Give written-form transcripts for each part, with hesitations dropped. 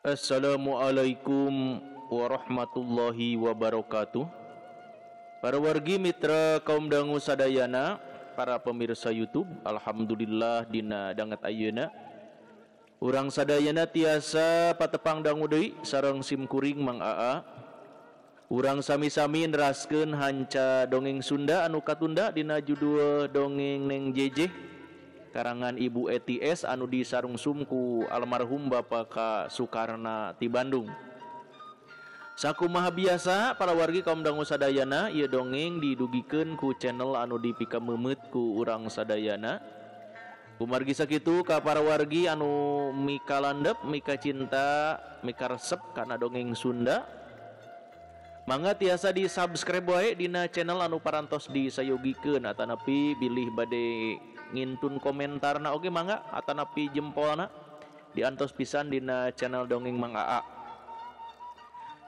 Assalamualaikum warahmatullahi wabarakatuh. Para wargi mitra kaum dangu sadayana, para pemirsa YouTube, alhamdulillah dina danget ayeuna urang sadayana tiasa patepang dangu deui sareng sim kuring Mang Aa. Urang sami-sami neraskeun hanca dongeng Sunda anu katunda dina judul Dongeng Neng Jejeh karangan Ibu ETS anu disarungsum ku almarhum Bapak K. Sukarna ti Bandung. Sakumaha biasa para wargi kaum dangu sadayana, ieu dongeng didugikeun ku channel anu dipikameumeut ku urang sadayana. Kumargi sakitu ka para wargi anu mikalandep, mikacinta, mikaresep kana dongeng Sunda, mangga tiasa di subscribe wae dina channel anu parantos disayogikeun, atanapi bilih bade ngintun komentarna oge mangga, atanapi jempolna diantos pisan dina channel Dongeng Mang Aa.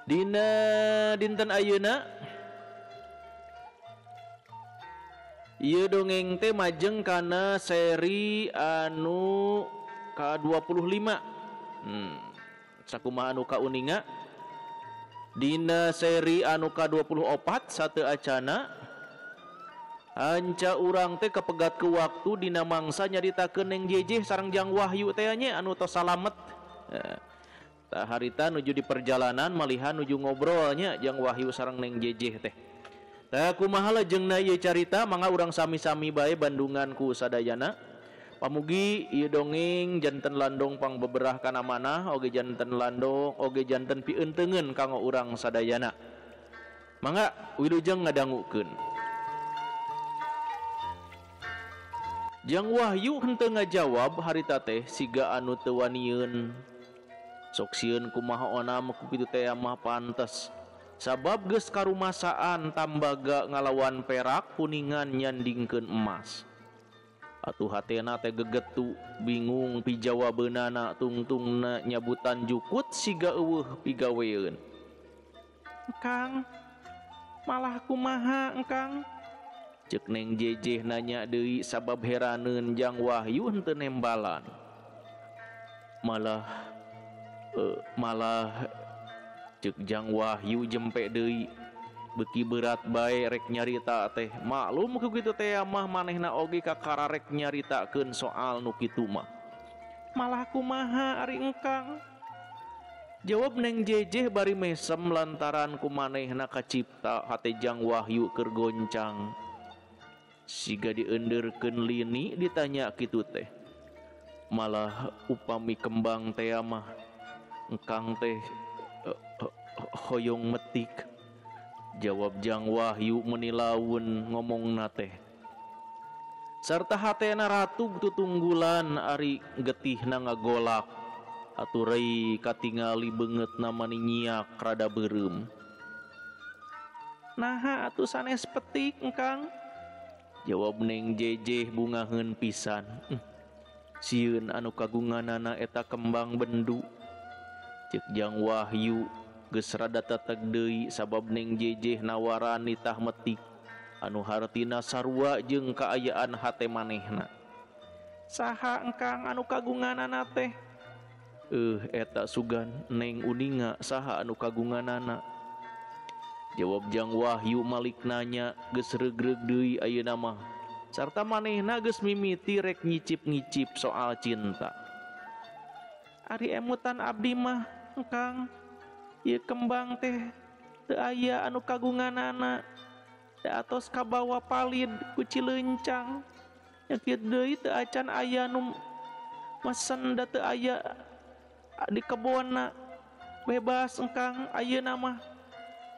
Dina dinten ayeuna ieu dongeng teh majeng kana seri anu ka-25. Sakumaha anu kauninga dina seri anu ka-24 sateu acana anca urang teh kapegat ke waktu dina mangsa nyaritakeun Neng Jejeh sareng Jang Wahyu teh nya anu tos salamet. Tah harita nuju di perjalanan malihan nuju ngobrolnya Jang Wahyu sareng Neng Jejeh teh. Tah kumaha lajengna ieu carita, mangga urang sami-sami bae bandungan ku sadayana. Pamugi ieu dongeng janten landong pangbeberah kana manah, oge janten landong, oge janten pienteungeun kanggo urang sadayana. Mangga wilujeng ngadangukeun. Jang Wahyu henteu ngajawab harita teh siga anu teu wanieun. Sok sieun kumaha ona mah ku kitu teh mah pantes. Sabab geus karumasaan tambaga ngalawan perak kuningan nyandingkeun emas. Atuh hatena teh gegetu bingung pijawabeunana, tungtungna nyabutan jukut siga eueuh pigaweun. Engkang, malah kumaha engkang? Ceuk Neng Jejeh nanya deui sabab heraneun Jang Wahyu henteu nembalan. Malah malah ceuk Jang Wahyu jempe deui, beuki berat bae rek nyarita teh. Maklum ku kitu teh mah manehna oge kakara rek nyaritakeun soal nu kitu mah. Malah kumaha ari engkang? Jawab Neng Jejeh bari mesem lantaran ku manehna kacipta hate Jang Wahyu keur goncang. Siga diendeurkeun lini ditanya kitu teh. Malah upami kembang teh mah engkang teh hoyong metik. Jawab Jang Wahyu menilaun ngomongna teh. Sarta hatena ratug tutunggulan ari getihna ngagolak. Atuh rei katingali beungeutna mani nyiak rada beureum. Naha atuh sanes petik engkang? Jawab Neng Jejeh bungaheun pisan. Sieun anu kagunganana eta kembang bendu. Ceuk Jang Wahyu geus rada teteg deui sabab Neng Jejeh nawaran nitah metik anu hartina sarua jeung kaayaan hate manehna. Saha engkang anu kagunganana teh? Eta sugan Neng uninga saha anu kagunganana. Jawab Jang Wahyu malik nanya geus regreg deui ayeuna mah. Sarta manehna geus mimiti rek ngicip-ngicip soal cinta. Ari emutan abdi mah engkang, ieu kembang teh teu aya anu kagunganana. Da atos kabawa palid ku cileuncang. Nya kieu deui teu acan aya nu mesen da teu aya di kebonna. Bebas engkang ayeuna mah.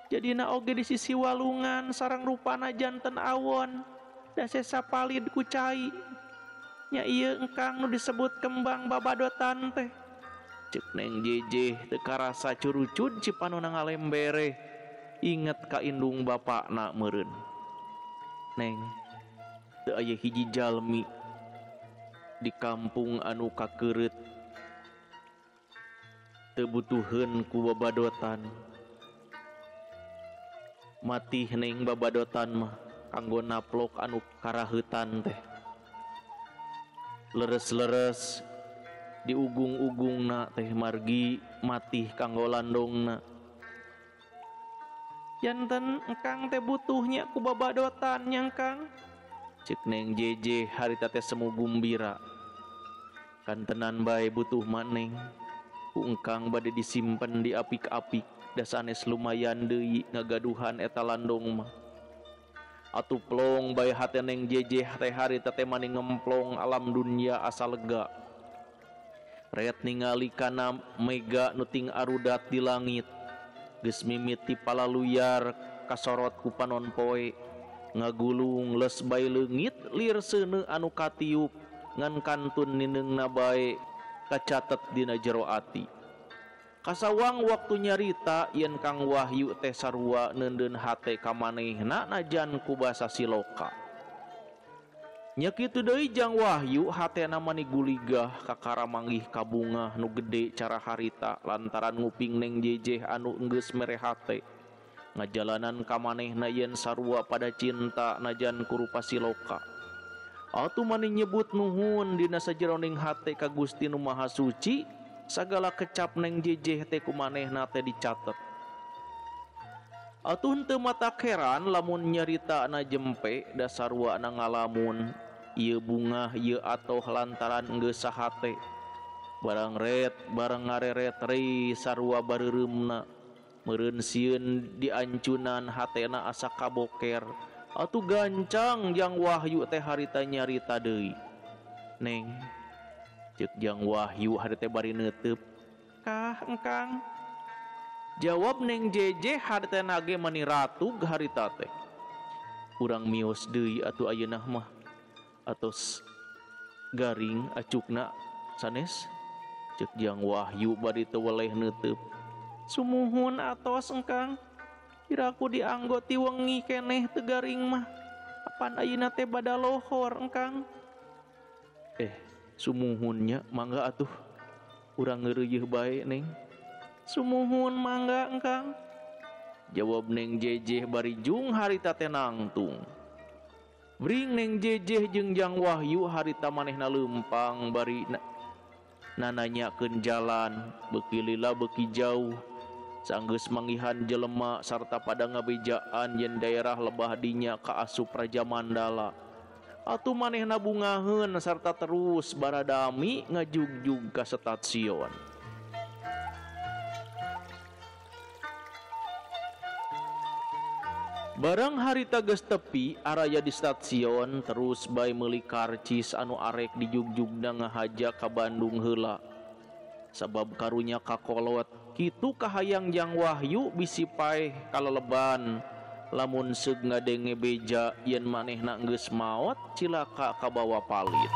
Jadina oge di sisi walungan sareng rupana janten awon da sesa palid ku cai. Nya ieu engkang nu disebut kembang babadotan teh. Ceuk Neng Jejeh teu karasa curucud cipanona ngalembere. Inget ka indung bapakna meureun. Neng, teu aya hiji jalmi di kampung anu kakeureut teu butuheun ku babadotan. Matih Neng babadotan mah kanggo naplok anu karaheutan teh. Leres-leres Diugung-ugungna teh margi matih kanggo landongna. Janten engkang teh butuhnya ku babadotan nya Kang. Cek Neng Jeje harita teh semu gumbira. Kantenan bae butuh maneng. Ku engkang bade disimpen di apik-apik da sanes lumayan deui ngagaduhan eta landong mah. Atuh plong bae hate Neng Jeje teh harita teh mani ngemplong alam dunya asa lega. Ret ningali kana mega nu ting arudat di langit. Geus mimiti palaluyar kasorot ku panon poe. Ngagulung les bae leungit lir seuneu anu katiup ngan kantun nineungna bae kacatet dina jero ati. Kasawang waktu nyarita yen Kang Wahyu teh sarua neundeun hate ka manehna najan ku basa siloka. Nya kitu deui Jang Wahyu hatena mani guligah kakara manggih kabungah nu gede cara harita lantaran nguping Neng Jejeh anu enggeus mere hate. Ngajalanan ka manehna yen sarua pada cinta najan ku rupa siloka. Atuh mani nyebut nuhun dina sajeroning hate ka Gusti Nu Maha Suci, sagala kecap Neng Jejeh teh ku manehna teh dicatet. Atuh henteu matak heran lamun nyaritana jempe da sarua na ngalamun ieu bungah ieu atoh lantaran enggeus sahate. Barang ret barang ngareret rei sarua bareureumna. Meureun sieun diancunan hatena asa kaboker. Atuh gancang Jang Wahyu teh harita nyarita deui. Neng, ceuk Jang Wahyu harita bari neuteub. Kah engkang? Jawab Neng Jeje harita nage mani ratug harita teh. Urang mios deui atuh ayeuna mah. Atos garing acukna sanes? Ceuk Jang Wahyu bari teu weleh neuteub. Sumuhun atos engkang. Kiraku dianggo ti wengi keneh teu garing mah. Apan ayeuna teh bada lohor engkang. Sumuhunnya mangga atuh. Urang ngeureuyeuh bae Neng. Sumuhun mangga engkang. Jawab Neng Jejeh bari jung harita teh nangtung. Bring Neng Jejeh jeung Jang Wahyu harita manehna leumpang bari nananyakeun jalan beuki lila beuki jauh. Sanggeus manggihan jelema sarta pada ngabejaan yen daerah lebah dinya ka asup Raja Mandala. Atuh manehna bungaheun sarta terus baradami ngajugjug ka stasiun. Barang harita geus tepi araya di stasiun terus bae meuli karcis anu arek dijugjugna ngahaja ka Bandung heula. Sabab karunya kakolot kitu kahayang Jang Wahyu bisi paeh kaleleban lamun seug ngadenge beja yen manehna geus maot cilaka kabawa palit.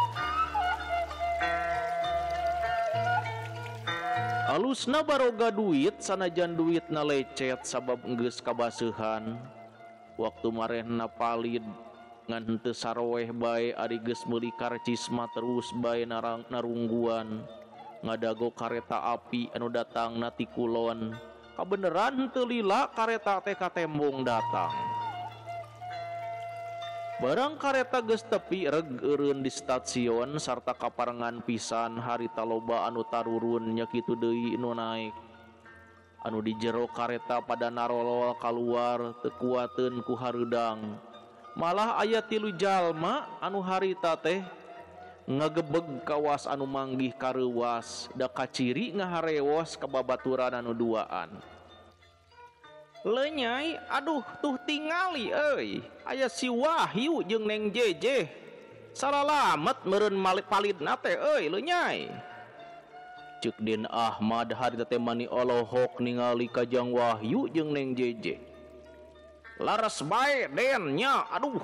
Alusna baroga duit sanajan duitna lecet sabab geus kabaseuhan. Waktu marehna palid ngan henteu saroeh bae ari geus meuli karcis mah terus bae narungguan. Ngadago kareta api anu datang na ti kulon. Kabeneran henteu lila kareta teh katembong datang. Barang kareta geus tepi reg eureun di stasiun sarta kaparengan pisan harita loba anu tarurun nya kitu deui nu naek. Anu di jero kareta pada narolol kaluar teu kuateun ku hareudang. Malah aya 3 jalma anu harita teh ngagebeg kawas anu manggih kareuwas da kaciri ngaharewos ka babaturan anu duaan. Lenyai, aduh tuh tingali euy, aya si Wahyu jeung Neng Jejeh. Salalamet meureun malik palidna teh euy lenyai. Ceuk Den Ahmad harita teh mani olohok ningali ka Jang Wahyu jeung Neng Jejeh. Laras bae Den nya, aduh.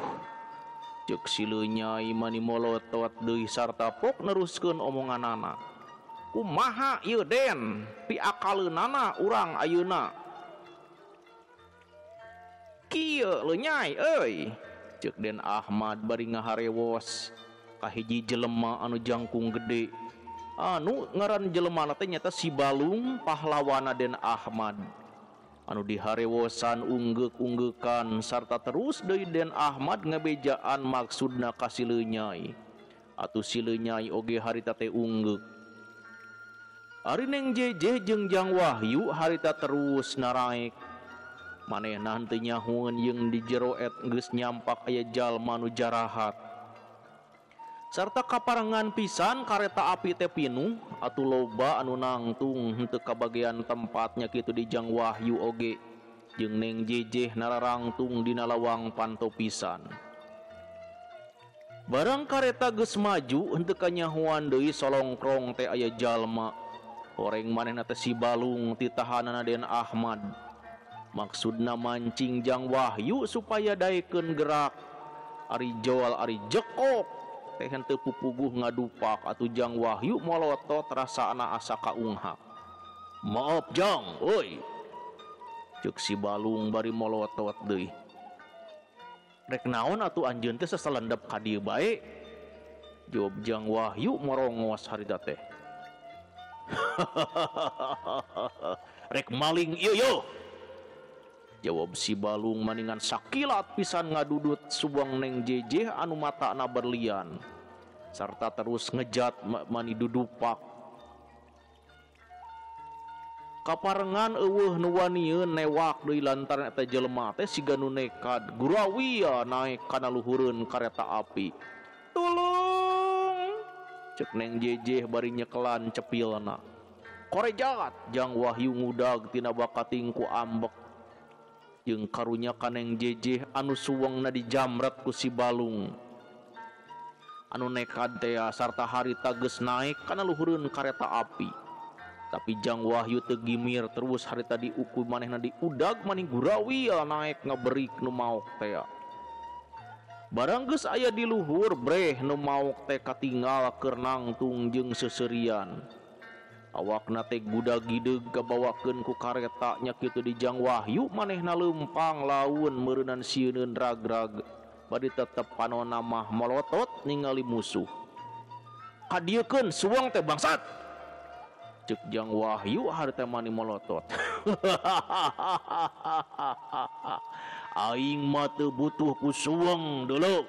Ceuk si Lenyai mani molotot deui sarta pok neruskeun omonganana. Kumaha ieu Den, piakaleunana urang ayeuna. Kieu Lenyai euy. Ceuk Den Ahmad bari ngaharewos ka hiji jelema anu jangkung gede. Anu ngaran jelemana teh nyata si Balung pahlawana Den Ahmad. Anu diharewosan unggeuk-unggeukan sarta terus deui Den Ahmad ngabejaan maksudna ka si Lenyai. Atuh si Lenyai oge harita teh unggeuk. Ari Neng Jejeh jeung Jang Wahyu harita terus naraek. Manehna henteu nyahueun jeung di jero et geus nyampak aya jalma nu jarahat. Sarta kaparengan pisan kareta api teh pinuh atuh loba anu nangtung henteu kabagean tempatnya kitu di Jang Wahyu oge jeung Neng Jejeh nararangtung dina lawang panto pisan. Barang kareta geus maju henteu kanyahoan deui solongkrong teh aya jalma. Horeng manehna teh si Balung titahanana Den Ahmad. Maksudna mancing Jang Wahyu supaya daekeun gerak. Ari jol ari jekok teh henteu pupuguh ngadupak atuh Jang Wahyu molotot rasana asa kaunghak. Maaf Jang, euy. Ceuk si Balung bari molotot deui. Rek naon atuh anjeun teh sasalendep ka dieu bae? Jawab Jang Wahyu morongos harita teh. Rek maling ieu yo. Jawab si Balung maningan sakilat pisan ngadudut subuang Neng Jejeh anu matana berlian sarta terus ngejat mani dudupak. Kaparengan eueuh nu wanieun newak deui lantaran eta jelema teh siga nu nekad gurawia naek kana luhureun kareta api. Tulung! Ceuk Neng Jejeh bari nyekelan cepilna. Korejat Jang Wahyu ngudag tina bakating ku ambek. Jeung karunya ka Neng Jejeh anu suwengna dijamret ku si Balung. Anu nekad teh sarta harita geus naek kana luhureun kareta api. Tapi Jang Wahyu teu gimir terus harita diukur manehna diudag maning gurawil naek ngaberik nu maok teh. Barang geus aya di luhur breh nu maok teh katinggal keur nangtung jeung seuseurian. Awakna teh gudag-gideug kabawakeun ku kareta nya kitu di Jang Wahyu manehna leumpang laun meureunan sieuneun rag-rag bari tetep panona mah molotot ningali musuh. Kadieukeun suweng teh bangsat. Ceuk Jang Wahyu harita mani molotot. Aing mah teu butuh ku suweng deuleu,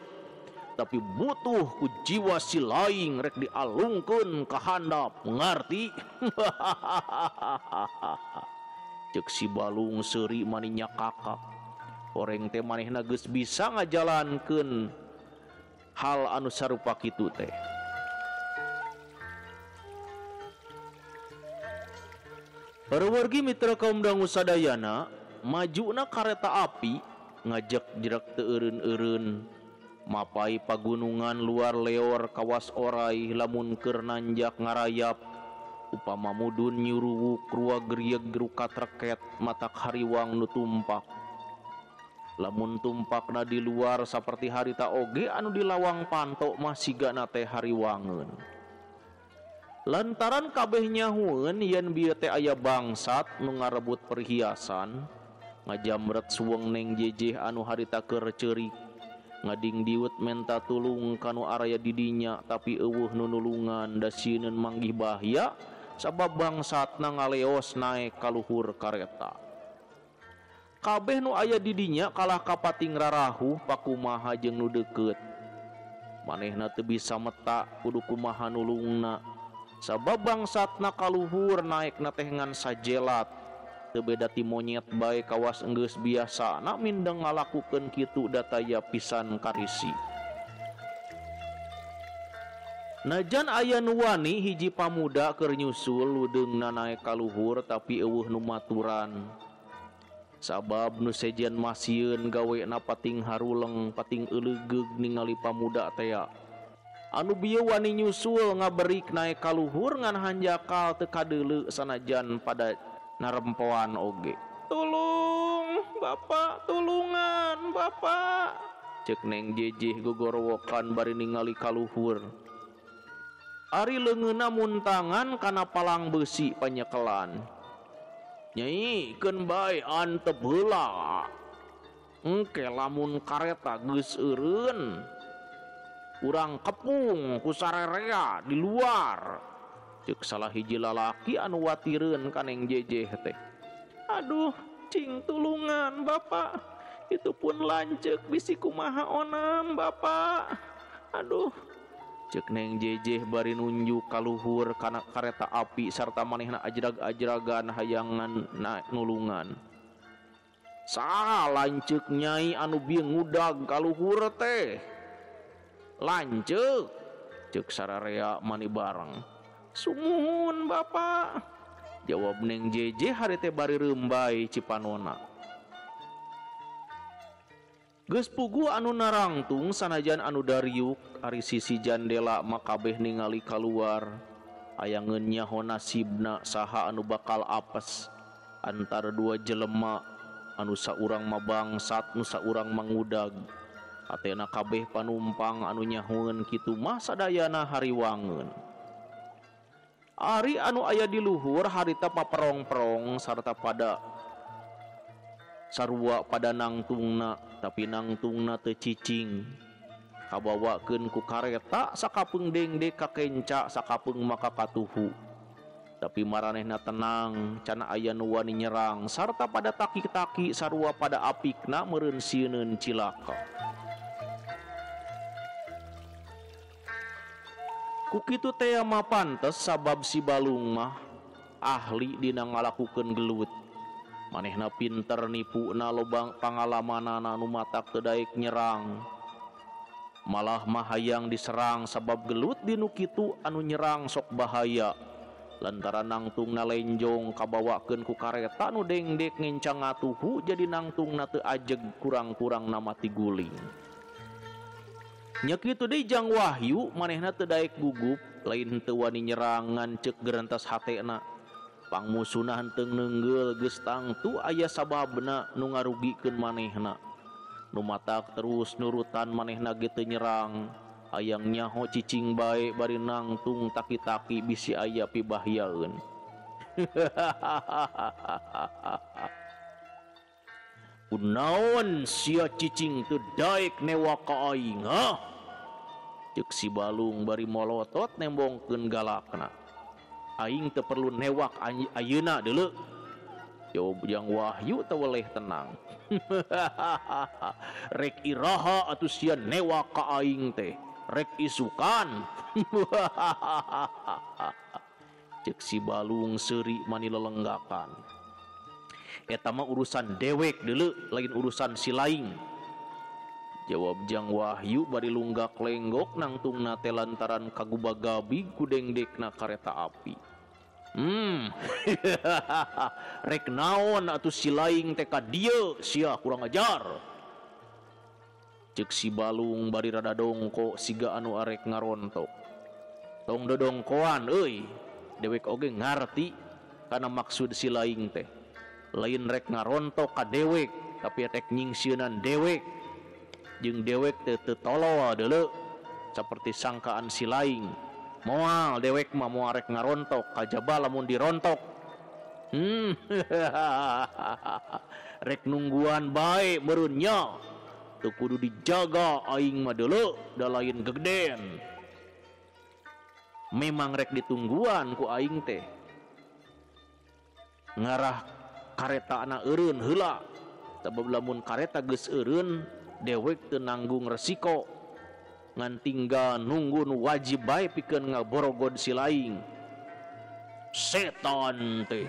tapi butuh ku jiwa si laing rek dialungkeun ka handap, ngarti? Ceuk si Balung seuri mani nyakakak. Horeng teh manehna geus bisa ngajalankeun hal anu sarupa kitu teh. Para wargi mitra kaum dangu sadayana, majuna kareta api ngajak jerak teu eureun-eureun mapai pagunungan luar leor kawas orai lamun keur nanjak ngarayap upama mudun nyuruwuk ruag rieg rukat reket matak hariwang nu tumpak. Lamun tumpakna di luar saperti harita oge anu di lawang panto mah sigana teh hariwangeun. Lantaran kabeh nyahueun yen bieu teh aya bangsat nu ngarebut perhiasan, ngajamret suweng Neng Jejeh anu harita keur ceurik, ngadingdiut menta tulung kanu araya di dinya tapi eueuh nu nulungan da sieun manggih bahaya sabab bangsatna ngaleos naek ka luhur kareta. Kabeh nu aya di dinya kalah kapating rarahuh pakumaha jeung nu deukeut. Manehna teu bisa meta kudu kumaha nulungna. Sabab bangsatna kaluhur naekna teh ngan sajelat. Teu beda ti monyet bae kawas enggeus biasana mindeng ngalakukeun kitu dataya pisan karisi. Najan aya nu wani hiji pamuda keur nyusul ludeungna naek kaluhur tapi eueuh nu maturan. Sabab nu sejen masieun gawena pating haruleng pating eulegeug ningali pamuda tea. Anu bieu wani nyusul ngaberik naek kaluhur ngan hanjakal teu kadeuleu sanajan pada narempoan oge. Tulung bapak, tulungan bapak, ceuk Neng Jejeh gogorowokan bari ningali kaluhur. Ari leungeunna muntangan kana palang beusi panyekelan. Nyai keun bae antep heula. Engke lamun kareta geus eureun urang kepung ku sarerea di luar. Ceuk salah hiji lalaki anu watireun ka Neng Jejeh teh. Aduh, cing tulungan bapak. Itu pun lanceuk bisi kumaha onam bapak. Aduh, Cek Neng Jejeh bari nunjuk kaluhur kana kareta api sarta manehna ajrag-ajragan hayangan na nulungan. Saha lanceuk nyai anu bieu ngudag kaluhur teh? Lanceuk, cek sararea mani bareng. Sumuhun Bapak, jawab Neng Jejeh hari teh bari reumbai cipanona. Geus puguh anu narangtung sanajan anu dariuk ari sisi jandela mah kabeh ningali kaluar. Ayangeun nyaho nasibna saha anu bakal apes antara dua jelema anu saurang mah bangsat nu saurang mangudag. Atena kabeh panumpang anu nyahoeun kitu mah sadayana hariwangeun. Ari anu aya di luhur harita paperong-perong sarta pada sarua pada nangtungna, tapi nangtungna teu cicing. Kabawakeun ku kareta sakapeung dengdek kakenca sakapeung maka katuhu. Tapi maranehna tenang, can aya nu wani nyerang sarta pada taki-taki sarua pada apikna meureun sieuneun cilaka. Ku kitu teh mah pantes sabab si balung mah ahli dina ngalakukeun gelut. Manehna pinter nipuna lobang pangalamanana nu matak teu daek nyerang. Malah mah hayang diserang sabab gelut dinu kitu anu nyerang sok bahaya. Lantaran nangtungna lenjong kabawakeun ku kareta nu dengdek ngencang ngatuhu jadi nangtungna teu ajeg kurang-kurang na mati guling. Nya kitu deui Jang Wahyu manehna teu daek gugup lain teu wani nyerang ngan ceuk gerentas hatena. Pangmusuna henteu neunggeul geus tangtu aya sababna nu ngarugikeun manehna. Nu matak terus nurutan manehna ge teu nyerang. Hayang nyaho cicing bae bari nangtung taki-taki bisi aya pibahyaeun. Kunaon sia cicing teu daek newa ka aing, ha? Ceuk si balung bari molotot nembongkeun galakna. Aing teu perlu newak ayeuna deuleu. Jawab Jang Wahyu teu weleh tenang. Rek iraha atuh sia newak ka aing teh, rek isukan. Ceuk si balung seuri mani lelenggakan. Eta mah urusan dewek deuleu, lain urusan si laing. Jawab Jang Wahyu bari lunggak lenggok nangtungna teh lantaran kagubagabig ku dengdekna kareta api. Rek naon atuh si laing teh ka dieu sia kurang ajar. Ceuk si balung bari rada dongko siga anu arek ngarontok. Tong dodongkoan euy, dewek oge ngarti kana maksud si laing teh. Lain rek ngarontok ka dewek, tapi rek nyingsieunan dewek. Jeung dewek teh teu tolol deuleu saperti sangkaan si laing. Moal dewek mah moal rek ngarontok kajaba lamun dirontok. Rek nungguan bae meureun nya. Teu kudu dijaga aing mah deuleu da lain gegeden. Memang rek ditungguan ku aing teh. Ngarah kareta ana eureun heula. Sabab lamun kareta geus eureun dewek teu nanggung resiko ngan tinggal nunggu nu wajib bae pikeun ngaborogod si laing. Setan teh,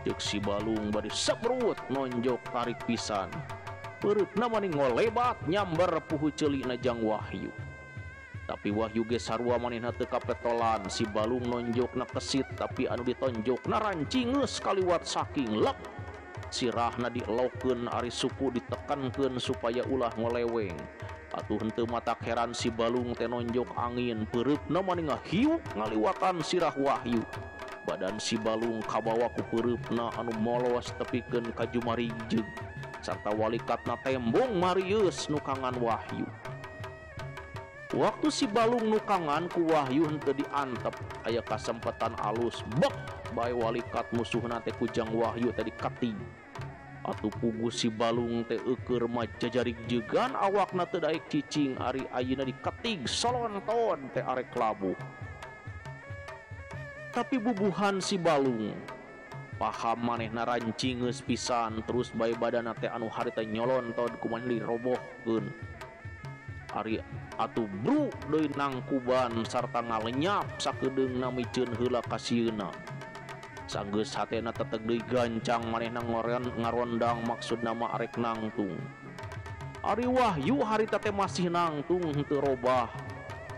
ceuk si balung bari sebrut nonjok tarik pisan. Pereupna mani ngolebat nyamber puhu ceulina Jang Wahyu. Tapi Wahyu ge sarua manehna teu kapetolan. Si balung nonjokna kesit tapi anu ditonjokna rancingeus kaliwat saking lek. Sirahna dielokeun ari suku ditekankeun supaya ulah ngoleweng. Atuh henteu matak heran si balung teh nonjok angin, peureupna mani ngahiuk ngaliwatan sirah Wahyu. Badan si balung kabawa ku peureupna anu molos tepikeun ka jumarijeg sarta walikatna tembong marieus nukangan Wahyu. Waktu si balung nukangan ku Wahyu henteu diantep, aya kasempatan alus bek bae walikat musuhna teh ku Jang Wahyu teh diketing. Atuh puguh si balung teh eueur mah jajarik jegan awakna teu daek cicing ari ayeuna diketig solonton teh arek labuh. Tapi bubuhan si balung paham manehna rancingeus pisan terus bae badanna teh anu harita nyolontod kumaha dirobohkeun. Ari atuh bru deui nangkuban sarta ngalenyap sakedeung namiceun heula ka sieuna. Sanggeus hatena teteg deui gancang manehna ngarondang maksudna mah arek nangtung. Ari Wahyu harita teh masih nangtung henteu robah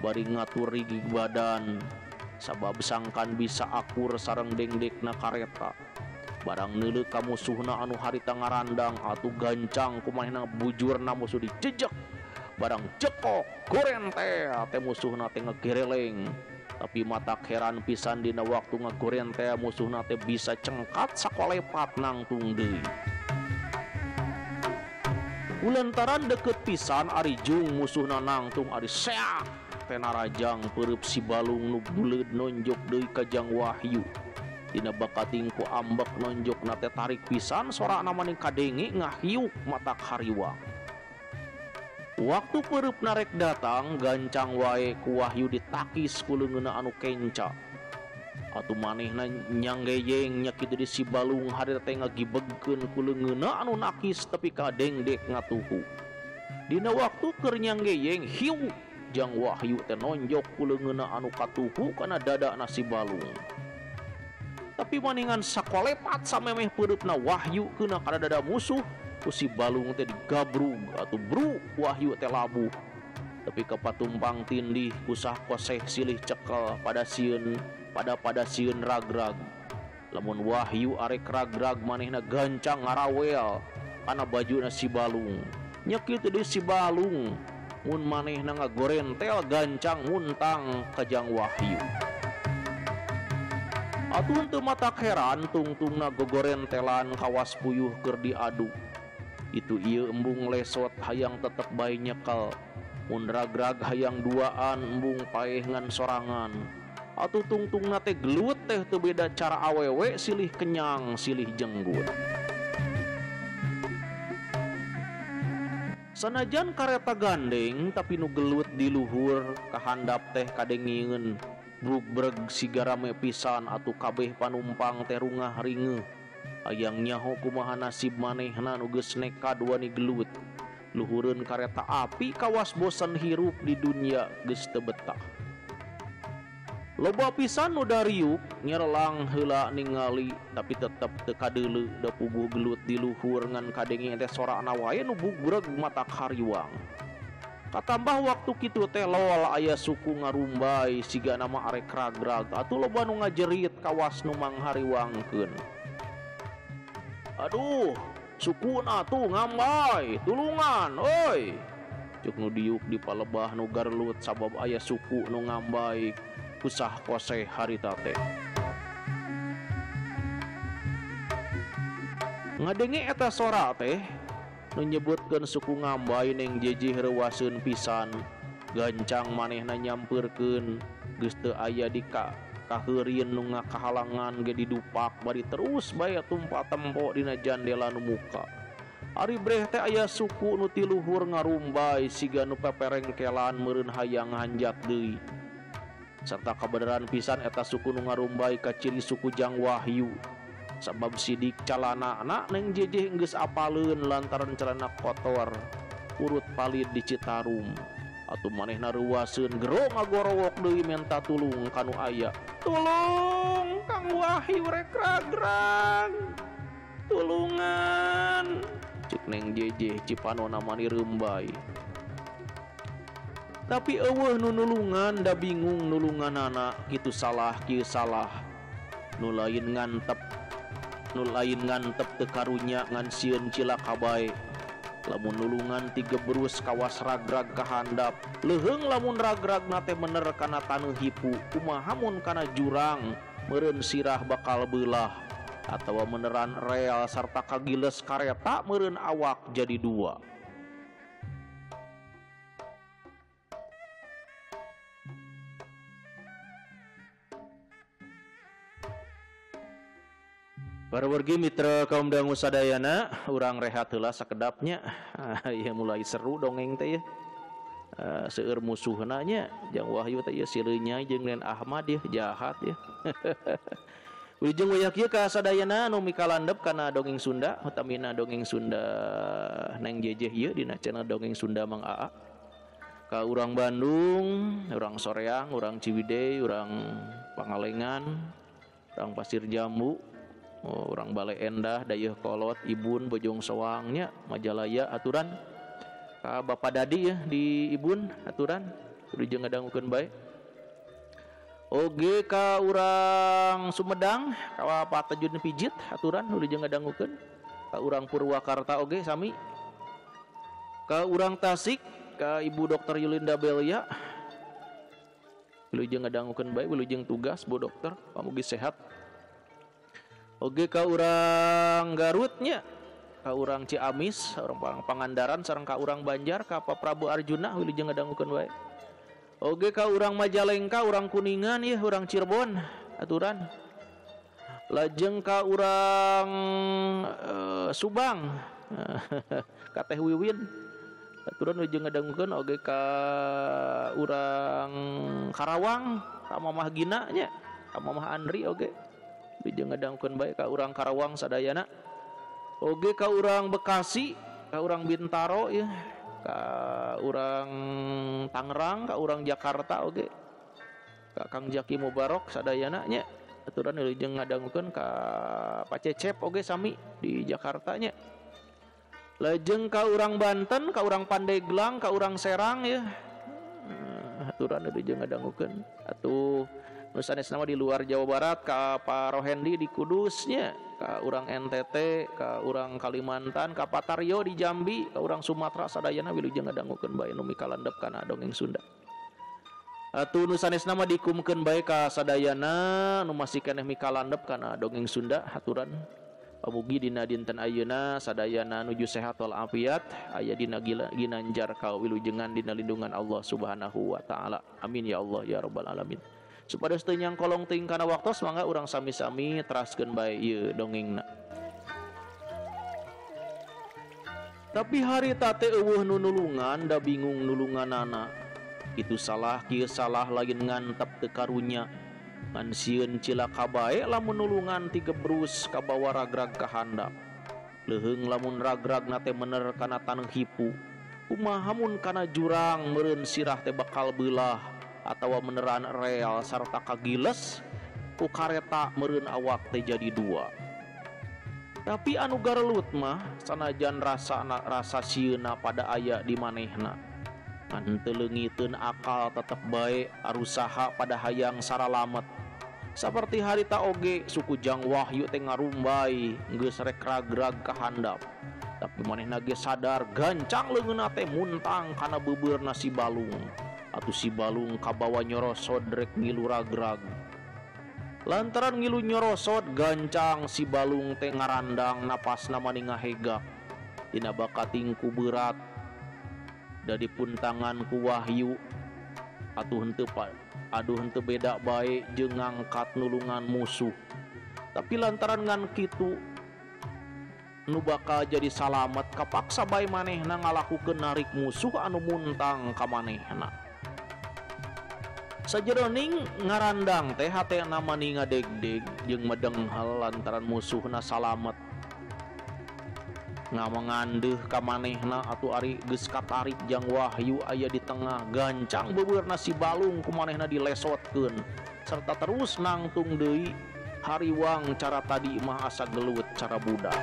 bari ngatur rigig badan sabab sangkan bisa akur sareng dengdekna kareta. Barang neuleuh ka musuhna anu harita ngarandang atuh gancang ku manehna bujurna musuh dijejek. Barang jekok gorentel teh musuhna teh ngegereleng. Tapi mata heran pisan dina waktu ngagorentel musuhna teh bisa cengkat sakolepat nangtung deui. Kulantaran deket pisan ari jung musuhna nangtung ari seak teh narajang peureub si balung nu buleud nonjok deui ka Jang Wahyu. Dina bakating ku ambek nonjokna teh tarik pisan sorana maning kadenge ngahiuk mata hariwang. Waktu peureub narek datang gancang wae ku Wahyu ditakis ku leungeunna anu kenca. Atuh manehna nyanggeyeng nya kitu di si balung harita teh ngagibegkeun ku leungeunna anu nakis tepi ka dengdek ngatuhu. Dina waktu keur nyanggeyeng hiu Jang Wahyu teh nonjok ku leungeunna anu katuhu kana dadana si balung. Tapi maningan sakolepat samemeh peureupna Wahyu keuna kana dada musuh ku si balung teh digabrug atuh bru Wahyu teh labuh. Tapi kapatumpang tindih kusah koseh silih cekel pada sieun pada sieun ragrag. Lamun Wahyu arek ragrag manehna gancang ngarawel kana bajuna si balung. Nya kitu deui si balung mun manehna ngagorentel gancang muntang ka Jang Wahyu. Atuh henteu matak heran tungtungna gogorentelan kawas puyuh keur diadu. Itu ieu embung lesot hayang tetep bae nyekel. Mun ragrag hayang duaan embung paeh ngan sorangan. Atuh tungtungna teh gelut teh teu beda cara awewe silih kenyang silih jenggut. Sanajan kareta gandeng tapi nu gelut di luhur kahandap teh kadengeun. Brug-breg siga rame pisan atuh kabeh panumpang teh rungah ringeuh. Hayang nyaho kumaha nasib manehna nu geus nekad wani gelut. Luhureun kareta api kawas bosan hirup di dunia geus teu betah. Loba pisan nu dariuk nyerelang heula ningali tapi tetep teu kadeuleu da puguh gelut di luhur ngan kadenge teh sorana wae nu bugreg matak hariwang. Katambah waktu kitu teh lol aya suku ngarumbay siga nama arek ragrag atuh loba nu ngajerit kawas nu manghariwangkeun. Aduh, sukuna tuh ngambay, tulungan oi. Cuk nu diuk di palebah nu garlut sabab aya suku nu ngambay kusah koseh harita teh. Ngadenge eta sora teh nu nyebutkeun suku ngambay Neng Jejeh reuwaseun pisan. Gancang manehna nyampeurkeun geus teu aya di kaheureun nu ngakahalangan ge didupak bari terus bae tumpa tempo dina jandela nu muka. Ari breh teh aya suku nu ti luhur ngarumbay siga nu peperengkelan meureun hayang hanjat deui. Serta kabeneran pisan eta suku nu ngarumbay kaciri suku Jang Wahyu. Sabab sidik calanana Neng Jejeh geus apaleun lantaran celana kotor urut palid di Citarum. Atuh manehna reuwaseun gero ngagorowok deui menta tulung kanu aya. Tulung Kang Wahyu rek ragrag. Tulungan. Cek Neng Jejeh cipanona mani reumbay. Tapi eueuh nu nulungan da bingung nulunganana kitu salah kieu salah. Nu lain ngantep teu karunya ngan sieun cilaka bae. Lamun nulungan tiga berus kawas ragrag kahandap. Leuheung lamun ragragna teh mener kana taneuh hipu, kumaha mun kana jurang meureun sirah bakal beulah atawa meneran rel sarta kagiles kareta meureun awak jadi dua. Para wargi mitra kaum dangu sadayana, urang rehat heula sakedapnya. Ya mulai seru dongeng teh ya. Seueur musuhna nya, Jang Wahyu teh ya sileunya jeung Nen Ahmad ya jahat ya. Wilujeng wayah kieu ka sadayana nu mikalandep kana dongeng Sunda, utamina dongeng Sunda Neng Jejeh ieu dina channel Dongeng Sunda Mang Aa. Ka urang Bandung, urang Soreang, urang Ciwidey, urang Pangalengan, urang Pasir Jambu, urang Bale Endah, Dayeuh Kolot, Ibun, Bojong Soang nya, Majalaya aturan. Ka Bapak Dadi ya di Ibun aturan, wilujeng ngadangukeun bae. Oge ka urang Sumedang, ka Pak Tajun Pijit aturan wilujeng ngadangukeun. Ka urang Purwakarta oge sami. Ka urang Tasik, ka Ibu Dokter Yulinda Belia wilujeng ngadangukeun bae, wilujeng tugas Bu Dokter, pamugi sehat. Oge ka urang Garut nya, ka urang Ciamis, urang Pangandaran sareng ka urang Banjar, ka Pak Prabu Arjuna wilujeng ngadangukeun bae. Oge ka urang Majalengka, urang Kuningan ya, urang Cirebon aturan. Lajeng ka urang Subang ka Teh Wiwin aturan wilujeng ngadangukeun. Oge ka urang Karawang, ka Mamah Gina nya, ka Mamah Andri oge wilujeng ngadangukeun bae ka urang Karawang sadayana. Oge ka urang Bekasi, ka urang Bintaro ya, ka urang Tangerang, ka urang Jakarta oge, ka Kang Jaki Mubarok sadayana nya aturan wilujeng ngadangukeun. Ka Pak Cecep oge sami di Jakarta nya. Lajeng ka urang Banten, ka urang Pandeglang, ka urang Serang ya, aturan wilujeng ngadangukeun. Atuh nu sanesna mah di luar Jawa Barat, ka Pak Rohendi di Kudus nya, ka urang NTT, ka urang Kalimantan, ka Pak Taryo di Jambi, ka urang Sumatera sadayana wilujeng ngadangukeun bae nu mikalandep kana dongeng Sunda. Atuh nu sanesna mah dikumkeun bae ka sadayana nu masih keneh mikalandep kana dongeng Sunda aturan. Pamugi dina dinten ayeuna sadayana nuju sehat wal afiat, aya dina ginanjar kawilujengan dina lindungan Allah Subhanahu wa taala. Amin ya Allah ya rabbal alamin. Supados teu nyangkolong teuing kana waktos, mangga urang sami-sami teraskeun bae ieu dongengna. Tapi harita teh eueuh nu nulungan da bingung nulunganana. Kitu salah kieu salah lain ngantep teu karunya. Ngan sieun cilaka bae lamun nulungan tigebrus kabawa ragrag ka handap. Leuheung lamun ragragna teh mener kana taneuh hipu. Kumaha mun kana jurang meureun sirah teh bakal beulah atawa meneran rel sarta kagiles ku kareta meureun awak teh jadi dua. Tapi anu garelut mah sanajan rasa sieuna pada aya di manehna. Ngan teu leungiteun akal tetep bae arusaha pada hayang saralamet. Saperti harita oge suku Jang Wahyu teh ngarumbay geus rek ragrag ka handap. Tapi manehna ge sadar gancang leungeunna teh muntang kana beubeurna si Balung. Atuh si Balung kabawa nyorosod rek ngilu ragrag. Lantaran ngilu nyorosod gancang si Balung teh ngarandang napasna mani ngahegak. Dina bakating ku berat da dipuntangan ku Wahyu. Atuh henteu aduh henteu beda bae jeung ngangkat nulungan musuh. Tapi lantaran ngan kitu nu bakal jadi salamet kapaksa bae manehna ngalakukeun narik musuh anu muntang ka manehna. Sajeroning ngarandang teh hatena mani ngadegdeg jeung medenghel lantaran musuhna salamet. Ngamangandeuh ka manehna atuh ari geus katarik Jang Wahyu aya di tengah gancang beubeurna si Balung ku manehna dilesotkeun serta terus nangtung deui hariwang cara tadi mah asa gelut cara budak.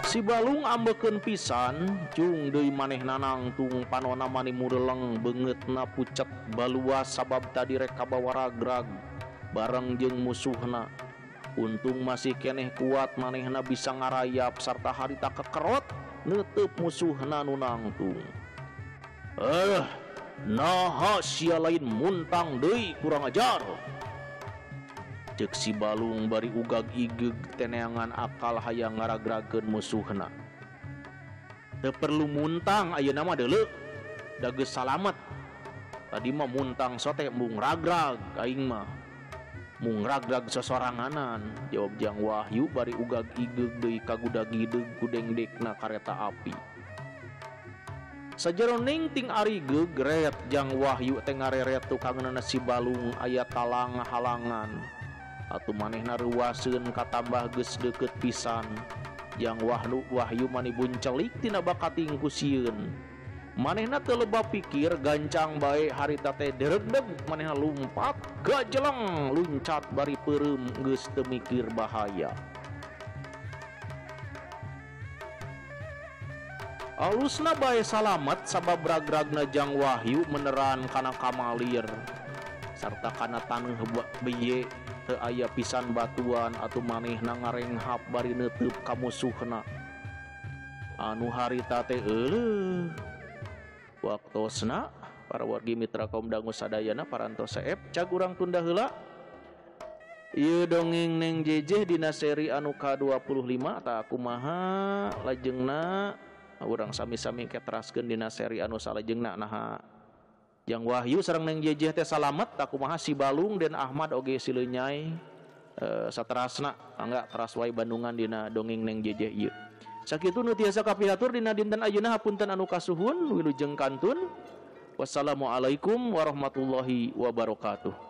Si Balung ambekeun pisan cung deui manehna nangtung panona mani mureleng beungeutna pucet baluas sabab tadi rek kabawa ragrag bareng jeung musuhna. Untung masih keneh kuat manehna bisa ngarayap sarta harita kekerot neuteub musuhna nu nangtung. Naha sia lain muntang deui kurang ajar. Ceuk si Balung bari ugag igeg teneangan akal hayang ngaragrageun musuhna. Teu perlu muntang ayeuna mah deuleu da geus salamet. Tadi mah muntang sote mung ragrag aing mah. Mung ragrag sosoranganan, jawab Jang Wahyu bari ugag igeg deui kagudag-gideg ku dengdekna kareta api. Sajeroning ting ari gegret Jang Wahyu teh ngareret tukangeunana si Balung aya talang halangan. Atuh manehna reuaseun katambah geus deukeut pisan. Jang Wahyu mani buncelik tina bakating ku sieun. Manehna teu loba pikir gancang bae harita teh deregdeg manehna lumpat gajeleng luncat bari peureum geus teu mikir bahaya. Alusna bae salamet sabab ragragna Jang Wahyu meneran kana kamalir sarta kana taneuh beye teu aya pisan batuan atuh manehna ngarenghap bari neuteub ka musuhna. Anu harita teh euleuh. Waktosna para wargi mitra kaum dangu sadayana parantos seep cag urang tunda heula. Ieu dongeng Neng Jejeh dina seri anu ka-25 tah kumaha lajengna urang sami-sami keteraskeun dina seri anu salajengna naha Jang Wahyu sareng Neng Jejeh teh salamet tah kumaha si Balung dan Ahmad oge si Leunyai saterasna mangga teras wae bandungan dina dongeng Neng Jejeh ieu. Sakitu nu tiasa kapihatur dina dinten ayeuna hapunten anu kasuhun wilujeng kantun. Wassalamualaikum warahmatullahi wabarakatuh.